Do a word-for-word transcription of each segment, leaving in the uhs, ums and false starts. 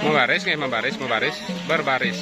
Mabaris nggih, mabaris, mabaris, berbaris.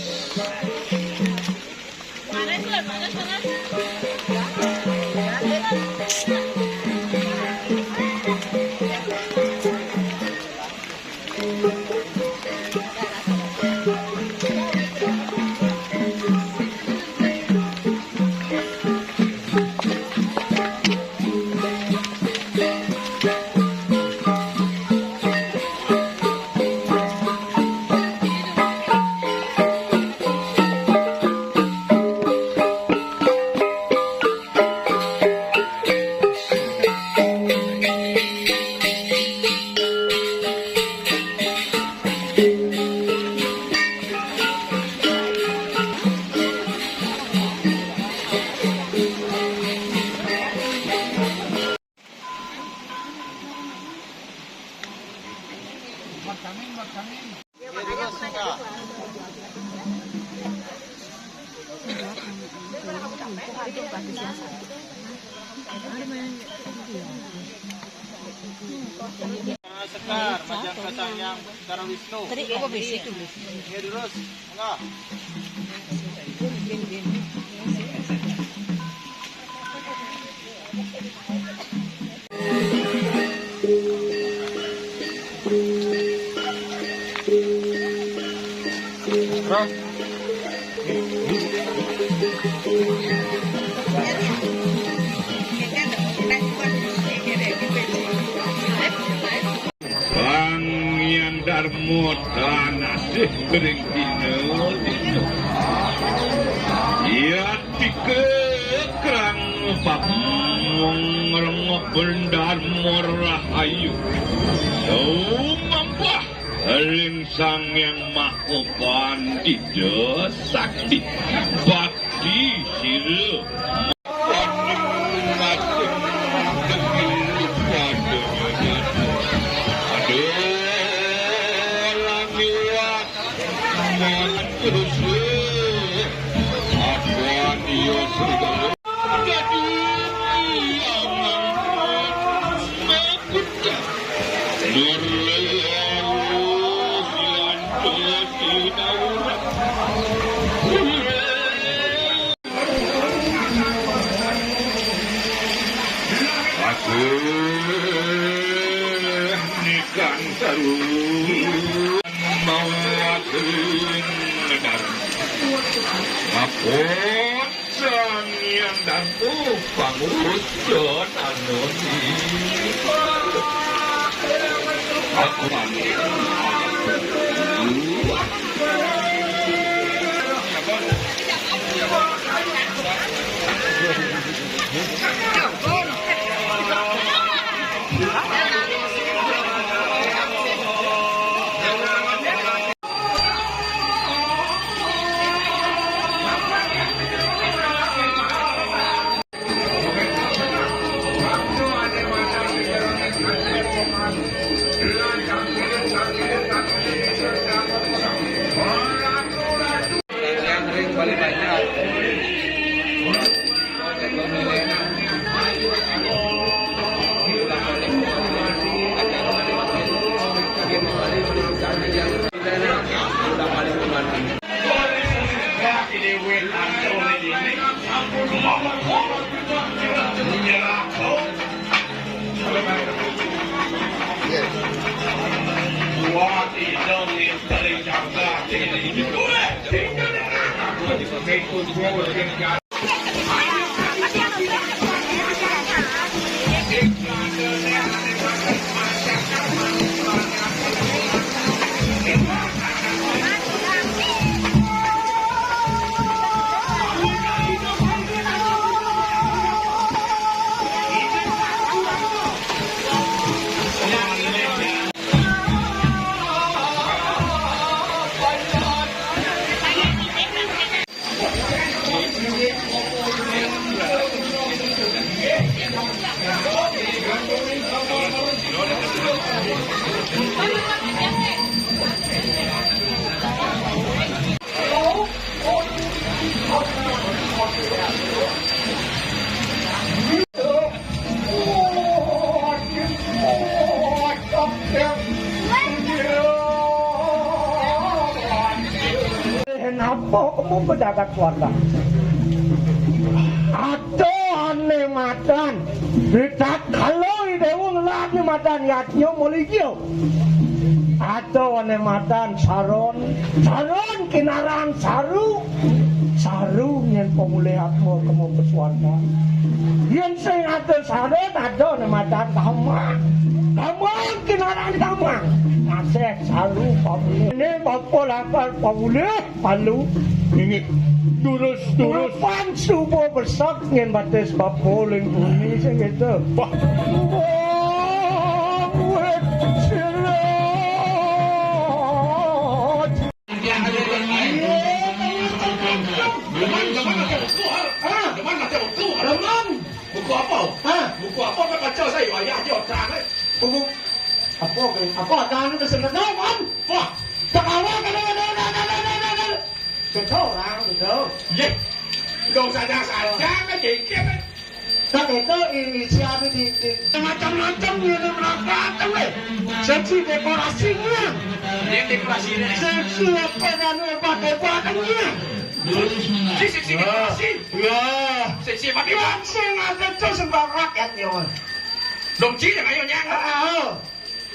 Sekar, majeng ka Sang Hyang Batara Wisnu. Tadi apa bisi tulis? Ya, terus. Enggak. Sang Hyang Darma tan asih ring dina dina. Ia tika krang pamung rengep darma rahayu. Sumembah ring Sang Hyang Maha Pandita Sakti. Bak di sira. Aduh, langiwat. Mangan terus. Akuan dia serigala. Jadi, aman. Murle, silanta, sinaura. Aku nikan saru mau aku ngedar. Apa? Sang Hyang Darma pangurusan anoni. Aku mandi. Oh, kamu pedagang keluarga. Ada ane madan. Ritatkala Dewa ngelah ane madan yadnya maligya. Ada ane madan saron. Saron kinaran saru. Saru nyen pamulih atma kemu ke swarga. Yen sing ada saron, ada ane madan tamang. Tamang kinaran tamang. Naseh saru pamulih. Ini bapa lakar pamulih. Palu. Inggih. Durus, durus. Rupan suba besek nyen batis bapa ling bumi sing gitu. Wah. Wah, wet silat. Demen, demen ada buku, ha? Ha? Demen ada buku, ha? Demen. Buku apa? Ha? Buku apa kau baca saya? Ayah dia terang, eh. Buku apa ke? Apa akan tu sebenarnya, Wan? Wah. Tak awal kan, kan, kan. Betul, orang betul. Ye. Dong saja-saja kan jengkel, kan? Tak itu i-, isi anu di, di macam-macam ni, ni macam-macam, eh. Seksi dekorasinya. Yang dekorasi ni. Seksi apa anu, hebat-hebatannya. Si seksi dekorasi. Ya. Seksi apa? Yang sing ada tu sembarang rakyat, ya, Wan. Dong, ci, yang ayo, nyang. Ah, ah.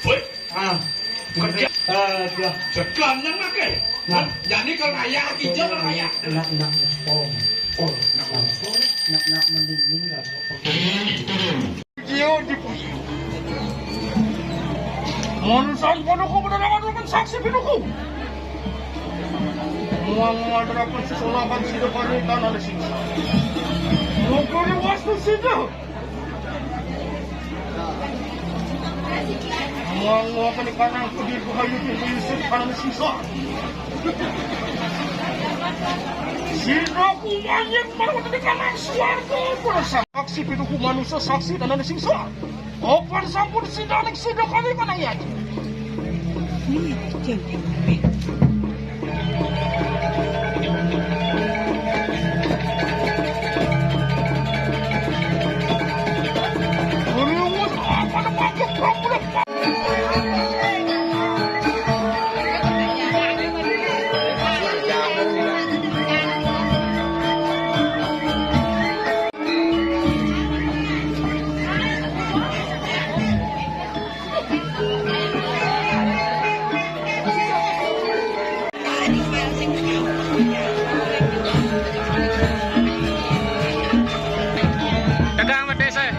Woi. Ah. Kerja. Ah, dia. Segan nang makai. Nah. Jadi kalau ngayah, hijau kalau ngayah. Nak, nak, oh. Oh, nak, nak, nak mending lah. Dia di Mansan paduka bener akan saksi paduka. Muang madarakan sesolakan sida kari tanah di sini. Mungkuri wastu sida. Mangwa kani kanang kudi buhayu ti Yusuf kanang sisa. Sida kumanyit marwata di kanang swarga pada saksi piduku manusia saksi dan ada sisa. Opan sampun sida ning sida kami kanang yati. Tegang wedhus, eh.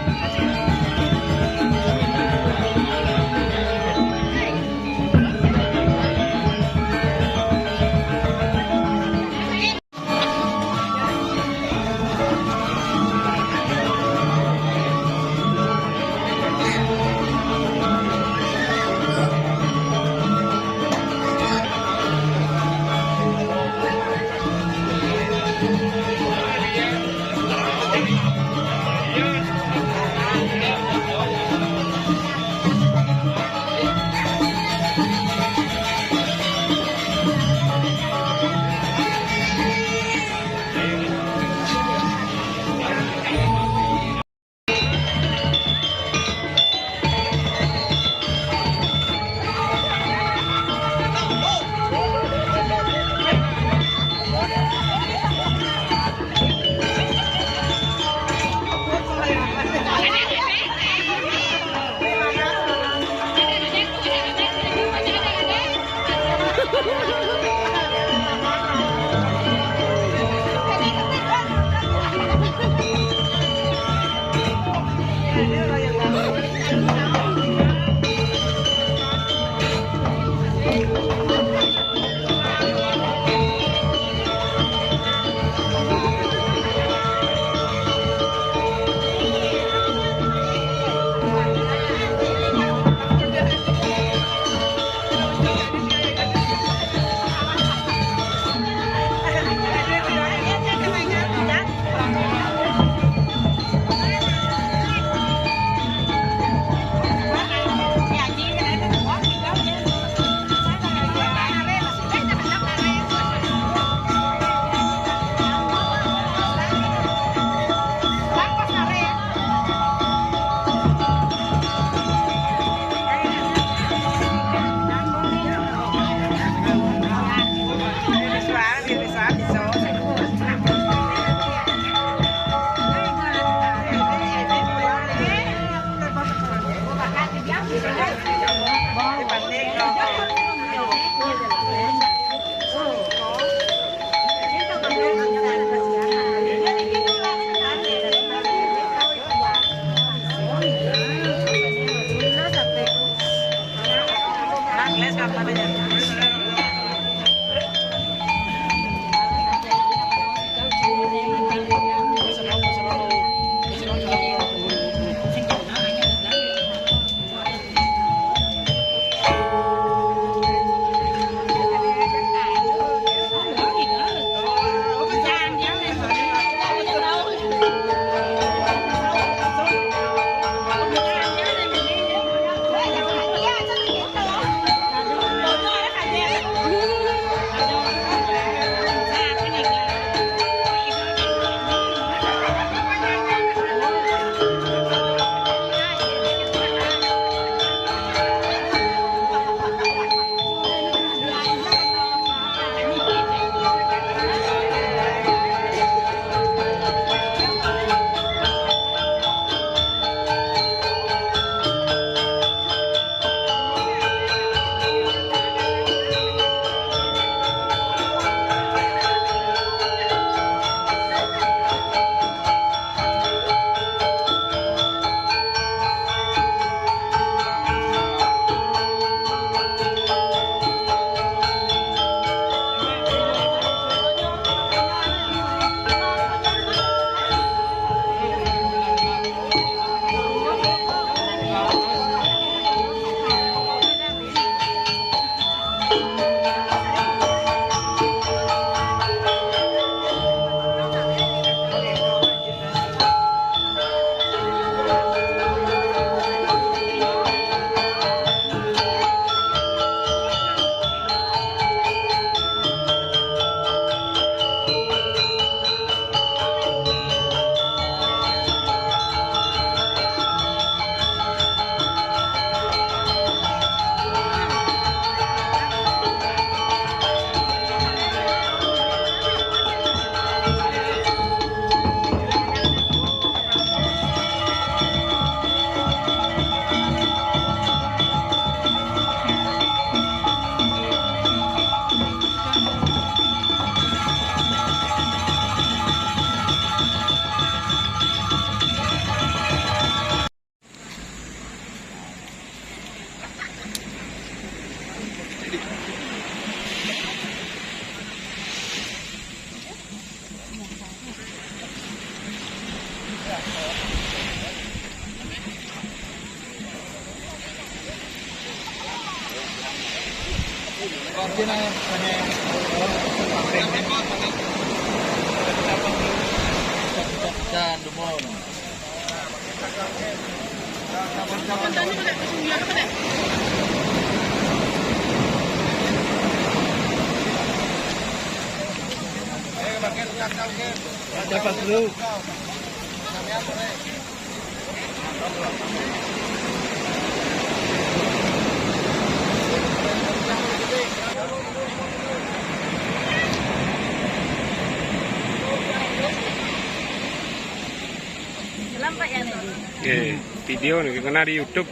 Oke, video nih kena di YouTube.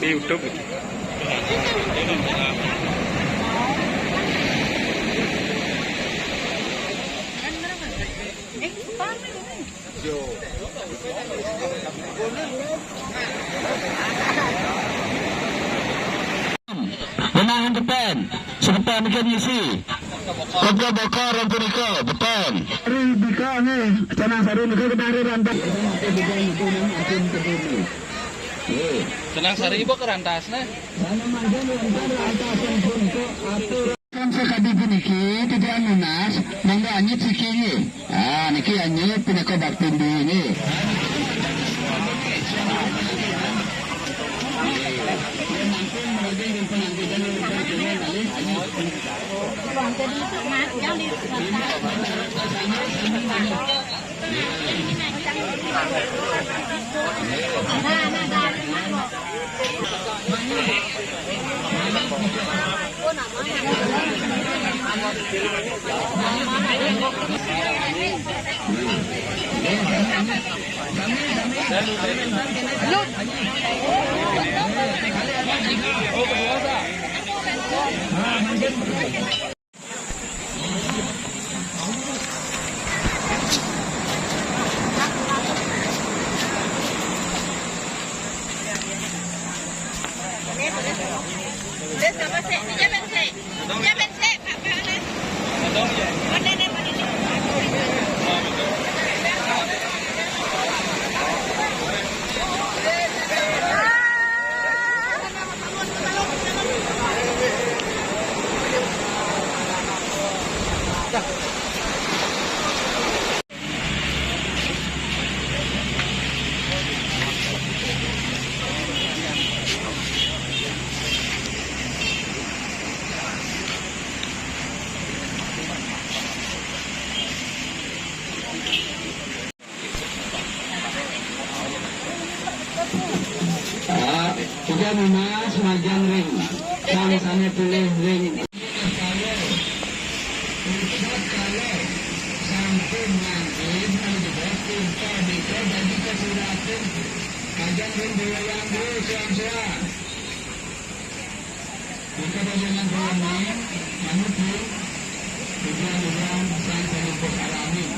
Di YouTube nih. Menang depan, sebentar mungkin isi. Koplo bokor yang punika, betul. Hari bika ni, canang sari nika kena hari rantau. Canang sari ibu ke rantas nah. Kan sekadi puniki, tidak nunas, mangga anyit siki nggih. Ah, niki anyit punika bakti nggih. Ah, tiga lima semajang ring. Sang sane pilih ring. Ajang ring Dewa Yang Dulu, suang-suang. Kita dengan Tuhan, manusia, tujuan orang, sang peliput alamin.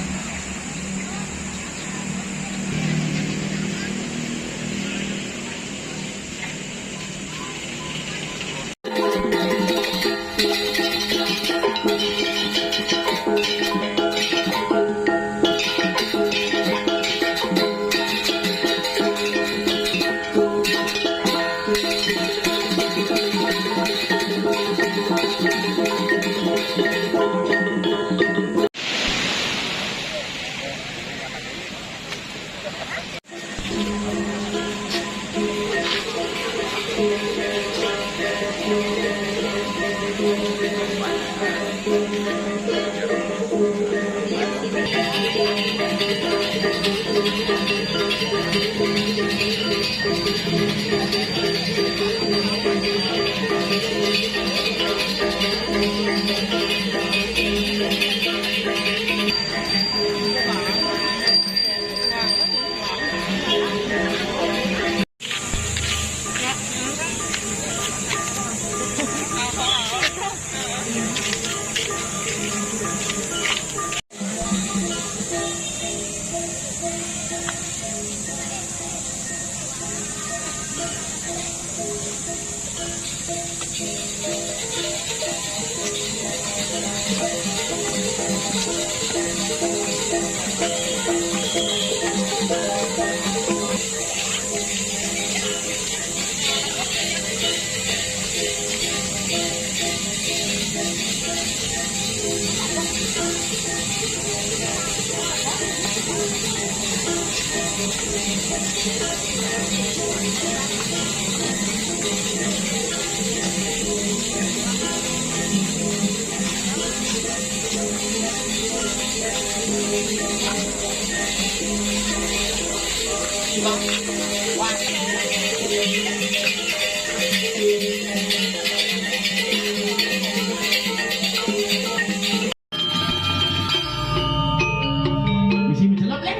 Mesti mencelap, Lek.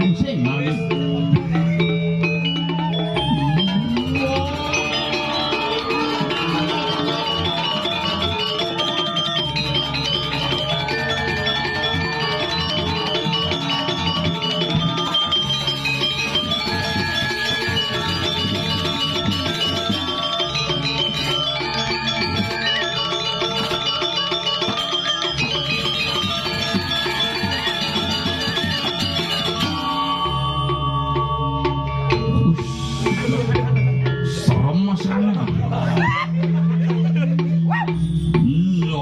Pusing, Lek. Serem, Mas, kan? Iya.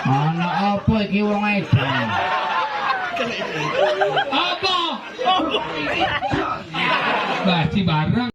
Ana apa iki wong edan? Apa? Baci bareng.